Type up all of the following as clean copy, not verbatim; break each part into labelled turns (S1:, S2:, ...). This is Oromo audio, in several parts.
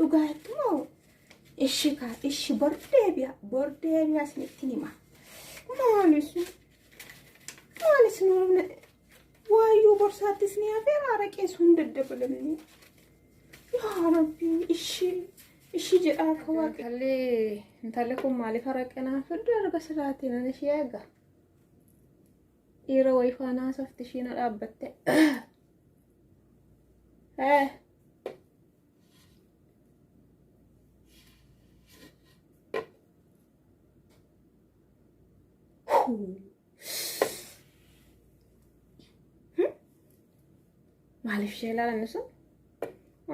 S1: Dhugaa jettumoo? Ishi kaa ishi bor deebi'a bor deebi'a isinitti hima. Maalis maalis nuufne waayyuu borsaattis ni hafeera araqee sun daddabalamne. Yaa Rabbi ishi ishi jedhaa akka waaqa. Intalli intalli kun maaliif araqee naa fiddu erga silaatiin ani ishee eega. Dhiira wayii faana haasofti ishii na dhaabbatte. Eh. Maaliif ishee ilaalan sun?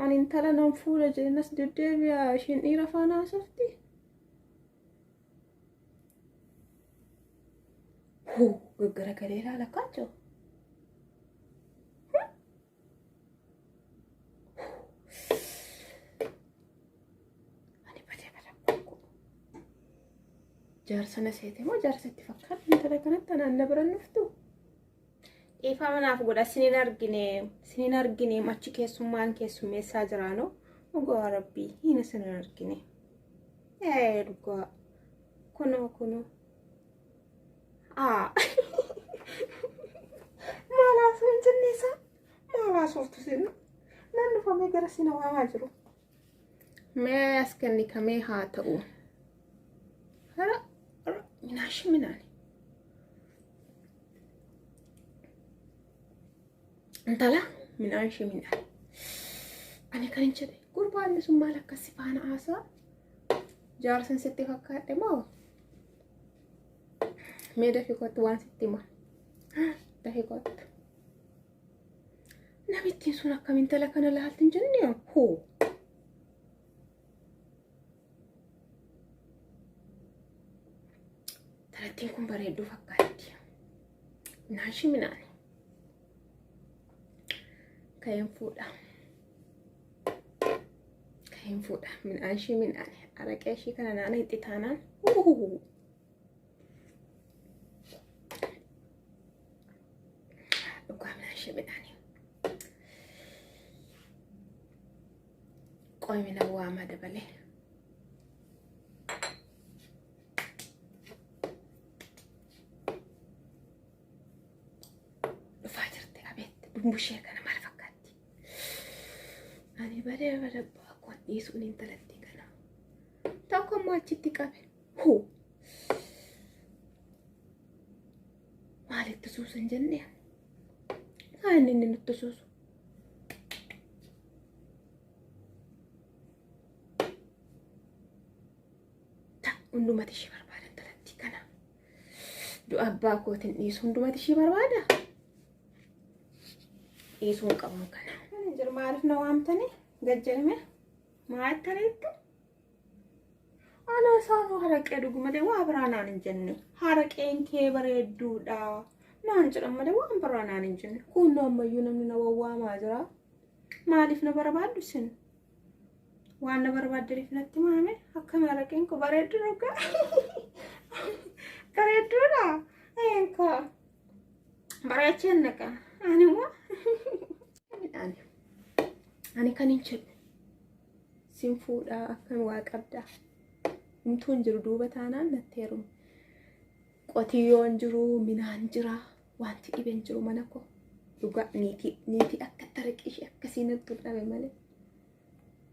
S1: Ani intala nan fuudha jedheen as deddeebi'a isheen dhiira faana haasofti. Huu gaggaragalee ilaala kaachoo. Ani badee bada koo. Jaarsa na seete moo jaarsa itti fakkaata intala kanatti anaan na bira dhuftu. Dhiifama naaf godha sinin argine sinin argine achi keessummaan keessummeessaa jiraanoo dhugaa rabbii hin sinin argine. Ee dhugaa kunoo kunoo. Aa maal haasoo hin jenne isaa maal haasoftu sin nan dhufamee gara sina waamaa jiru. Mee as kenni kamee haa ta'u. Hara hara minaashi minaani. Intala midhaan ishee midhaan. Ani kan hin jedhe gurbaan sun maal akkas si faana haasaa? Jaarsan sitti fakkaadhe moo? Mee dafii kottu waan sitti hima. Dafii kottu. Namittiin sun akkam intala kana laalti hin jenne hoo? Talattiin kun bareedduu fakkaatti. Naashi minaani. Ka'een fuudha. Ka'een fuudha. Midhaan ishii midhaani. Araqee ishii kana naana itti taanaan. Dhugaa midhaan ishii midhaani. Qoymi na waama dabalee. Dhufaa jirti abeet dumbushee kana maal fakkaatti? Ani badee bada akkoon dhiisuun intalattii kana. Tokko immoo achitti qabe. Huu! Maalitti suusan jennee? Haa inni inni nutti suusu. Ta hundumati ishee barbaada intalattii kana. Du'a abbaa kootiin dhiisu hundumati ishee barbaada. Dhiisuu hin qabu kana. Jira maaliif na waamtanii gad jedhame maal tareettu? Ana isaanuu haraqee dhugu malee waa biraa naan hin jenne. Haraqeen kee bareedduudha. Naan jedhan malee waan biraa naan hin jenne. Kunnoo ammayyuu namni na wawwaamaa jira. Maaliif na barbaaddu isin? Waan na barbaaddaniif natti maame akkami haraqeen koo bareedduu dhugaa? Bareedduudha. Eenkaa. Bareecheen naqa. Ani immoo ani ani kan hin jedhu sin fuudhaa akkam waa qabdaa. Humtuun jiru duuba taanaan natti heerumi. Qotiyyoon jiru minaan jira wanti dhibeen jiru mana koo. Dhugaa niitii niitii akka taraqii ishee akkasii natti dhabe malee.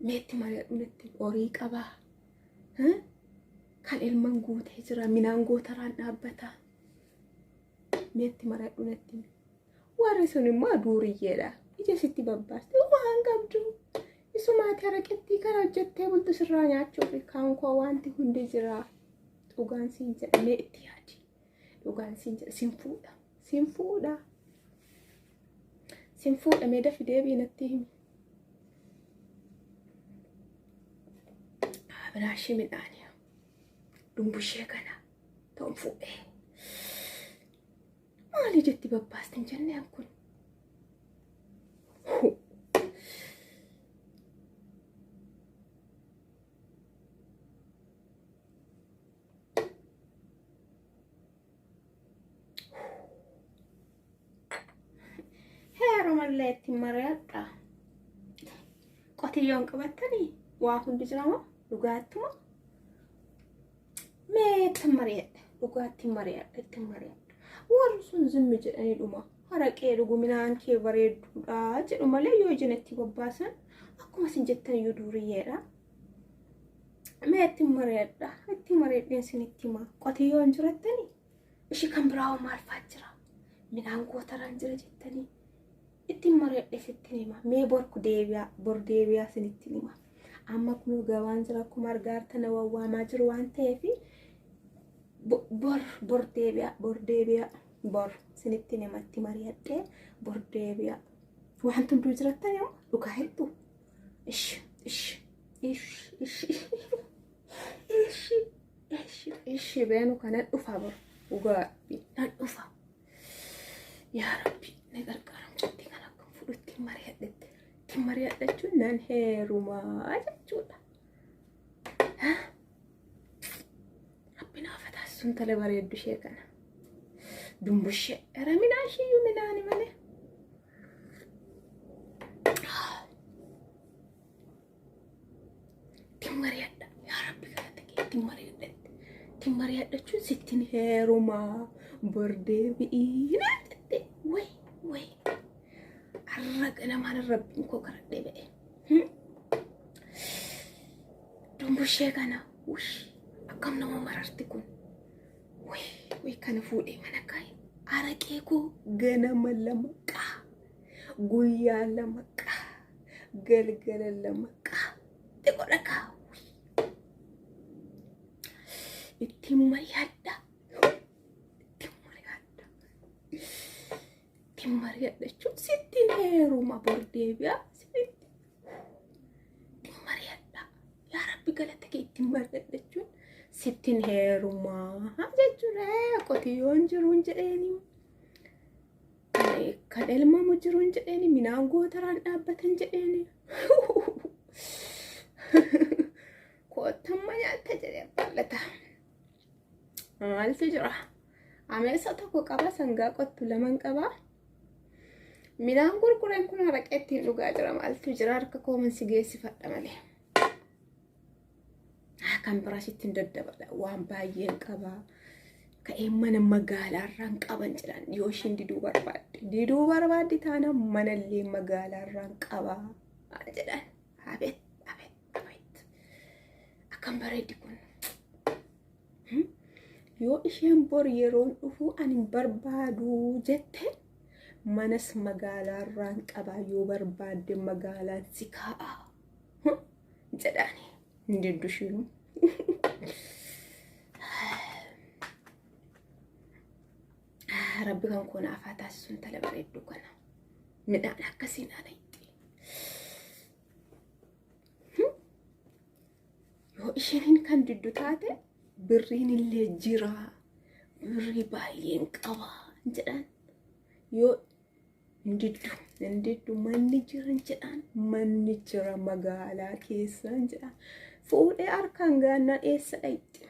S1: Meetti mari'adhu natti horii qabaa. Kan ilman guutee jira minaan gootaraan dhaabbata. Meetti mari'adhu natti himi. Warri sun immoo duuriyyeedha. Ija sitti babbaasti. Waan qabdu. Isumaati haraqettii kana hojjettee bultu sirraa nyaachuuf kan koo wanti hundi jira. Dhugaan siin jedha mee itti yaadi. Dhugaan siin jedha sin fuudha. Sin fuudha. Sin fuudha mee dafi deebii natti himi. Biraashii midhaanii. Dumbushee kana ta'uun fuudhee. Maali jetti babbaasti hin jenneen kun? Heerumallee itti mari'adha. Qotiyyoon qabattanii Waa hundi jira moo dhugaattuma? Mee itti mari'adha. Dhugaatti mari'adha. Itti mari'adha. Warri sun zimmi jedhanii dhuma. Haraqee dhugu midhaan kee bareedduudha jedhu malee yoo ijin itti bobbaasan akkuma isin jettan iyyuu duuriyyeedha. Mee itti mari'adha. Itti mari'adheen isinitti hima. Qotiyyoon jirattanii ishii kan biraa hoo maal fa'aa jira? Midhaan gootaraan jira jettanii ittiin mari'adhe sittin hima. Mee borku deebi'aa bor deebi'aa isinittiin hima. Amma kun gabaan jira akkuma argaa jirtan wawwaamaa jiru waan ta'eef bor bor deebi'aa bor deebi'aa bor isinittiin hima itti mari'adhee bor deebi'aa. Wanti hunduu jirattan yoo dhugaa hedduu. Ishi ishi ishi ishi ishi ishi ishi beenu kana dhufa bor dhugaa nan dhufa. Yaa Rabbi na gargaara mucattii kana akkam fudhu ittiin mari'adhetti. Ittiin mari'adhachuun nan heerumaa jechuudha. Rabbi naaf haa taasisu intala bareeddu ishee kana. Dumbushee era midhaan ishiiyyuu midhaani malee. Ittiin mari'adha. Yaa Rabbi galata kee ittiin mari'adha. Ittiin mari'adhachuun sittiin heerumaa bor deebi'ii naan jette. Way way. Arra ganamaan Rabbiin koo kadhadhee ba'e. Dumbushee kana wush akkam nama mararti kun. Way way kana fuudhee mana kaa'e. Araqee koo ganama lama qaa. Guyyaa lama qaa. Galgala lama qaa. Xiqqoo qaa. Ittiin mari'adha. Ittiin mari'adha. Ittiin mari'adha jechuun sittiin heeruma bor deebi'a. Sittiin mari'adha. Yaa Rabbi galata kee ittiin mari'adha jechuun sittiin heeruma jechuudha. Qotiyyoon jiruun jedheeni. Kan elmamu jiruun jedheeni. Minaan gootaraan dhaabbatan jedheeni. Koottamma nyaatta jedhee bal'ata. Maaltu jira? Ameessa tokko qaba, sangaa qottu laman qaba. Midhaan gurgureen kun haraqee ittiin dhugaa jira. Maaltu jira? Harka kooman si geessifadha malee. Kan biraa sitti hin daddabala. Waan baay'een qaba. Ka'ee mana magaalaarraan qaban jedhan yoo ishiin diduu barbaadde. Diduu barbaadde taana manallee magaalaarraan qaba jedhan. Abeet abeet abeet. Akkam bareeddi kun. Yoo isheen bor yeroon dhufu ani hin barbaadu jette manas magaalaarraan qaba yoo barbaadde magaalaan si kaa'a jedhaani. Hin diddu ishiinuu. Rabbi kan koo naaf haa taasisu intala bareedduu kana. Midhaan akkasiin ana itti. Yoo isheen kan diddu taate birriin illee jira. Birrii baay'een qaba jedhan. Yoo hin diddu hin diddu manni jira jedhan manni jira magaalaa keessa jedhan. Fuudhee harkaan gaannaan eessa dhayxi?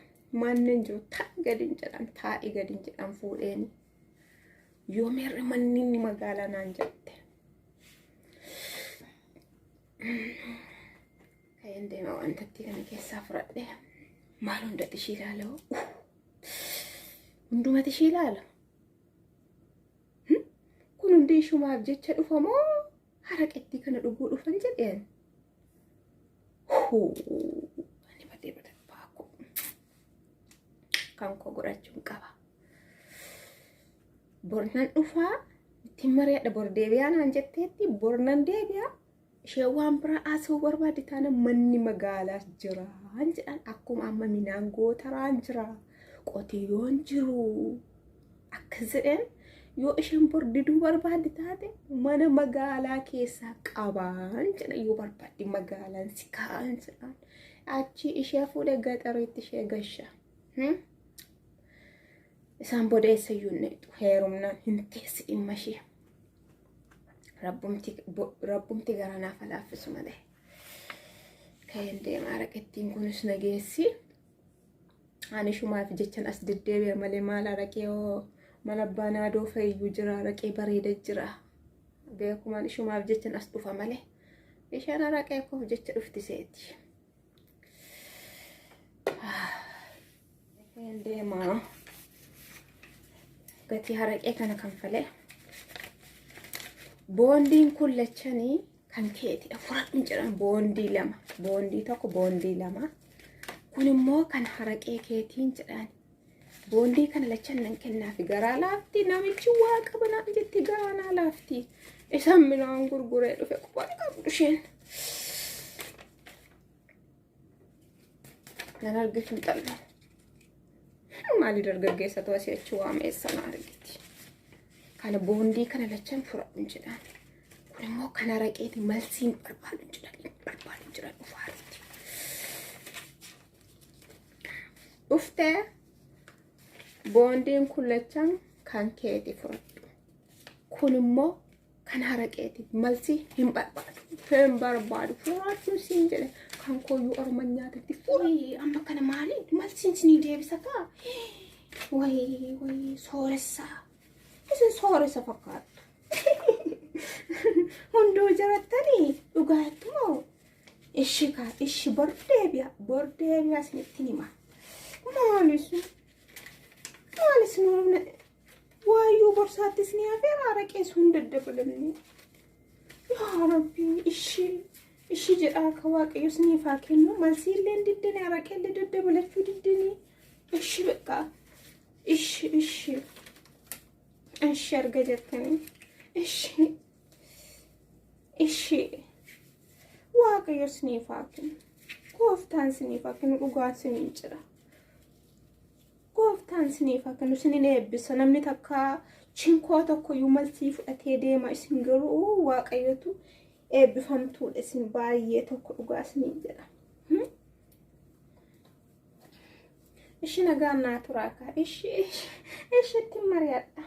S1: Manni hin jiru taa'i gadi hin jedhan taa'i gadi hin jedhan fuudheeni. Yoo meerre manni inni magaalaa naan jette. Ka'een deema wantatti kana keessaa fudhadhe. Maal hundatti ishii ilaala? Hundumatti ishii ilaala. Kun hundi ishumaaf jecha dhufa moo haraqettii kana dhuguu dhufan jedheen. Ani badee bada baakoo. Kan koo godhachuun qaba. Bornan dhufaa ittiin mari'adha bor deebi'aa naan jetteetti bornan deebi'aa. Isheen waan biraa haasa'uu barbaadde taana manni magaalaas jira jedhan akkuma amma minaan gootaraan jira qotiyyoon jiru akkas jedheen yoo isheen bor diduu barbaadde taate mana magaalaa keessaa qabaan jedha yoo barbaadde magaalaan si kaa'an jedhan achi ishee fuudhee gaxariitti ishee gasha. Isaan booda eessayyuu hin dheexu heerumnaan hin teessi dhimma ishee. Rabbumti gara naaf laaffisu malee. Ka'een deema araqettiin kunis na geessi. Ani shumaaf jechan as deddeebi'a malee maal araqee hoo mana abbaa naadoo fa'iyyuu jira araqee bareeda jira. Beekumaan ishumaaf jechan as dhufa malee. Isheen araqee koof jecha dhufti seeti. Deemaa gatii haraqee kana kanfalee boondiin kun lachanii kan keetidha fudhadhu jedhan. Boondii lama, boondii tokko, boondii lama, kun immoo kan haraqee keetiin jedhan. Boondii kana lachan nan kennaafi. Garaa laafti namichi, waa qaba naan jetti, garaa naa laafti. Isaan midhaan gurguree dhufe quban qabdu isheen. Nan argatu hin xallu. Maali dargaggeessa asii achi waameessa na argiti. Kana boondii kana lachan fudhadhu jedhaan. Kun immoo kan haraqeeti, malsiin barbaadu jedhan, barbaadu jedhan dhufaarti. Dhuftee boondiin kun lachan kan keeti fudhadhu. Kun immoo kan haraqeeti, malsii hin barbaadu. Hin barbaadu, fudhadhu siin jedhe, kan koyyuu orma nyaatatti furii. Amma kana maali malsiin sinii deebisa kaa? Wayii wayii, sooressaa. Isin sooressa fakkaattu. Hunduu jirattanii dhugaattu moo? Ishi kaa, ishi, bor deebi'a, bor deebi'a, isinitti hima. Maalis maalis nuuf waayyuu borsaattis ni hafeera, haraqees hunda dabalanne. Yaa Rabbi, ishi ishi jedhaa akka Waaqayyo isiniif haa kennu. Malsii illee diddanii, haraqee illee daddabalachuu diddanii. Ishi beqaa, ishi ishi ishi arga jettanii, ishi ishi, Waaqayyo isiniif haa kennu. Gooftaan isiniif haa kennu, dhugaa isiniin jira. Gooftaan isiniif haa kennu, isinin eebbisa. Namni takka chinkoo tokkoyyuu malsii fudhatee deema, isin garuu Waaqayyotu eebbifamtuudha isin baay'ee tokko, dhugaa isiniin jedha. Ishi, nagaan naa turaa kaa. Ishi ishi, ittiin mari'adha.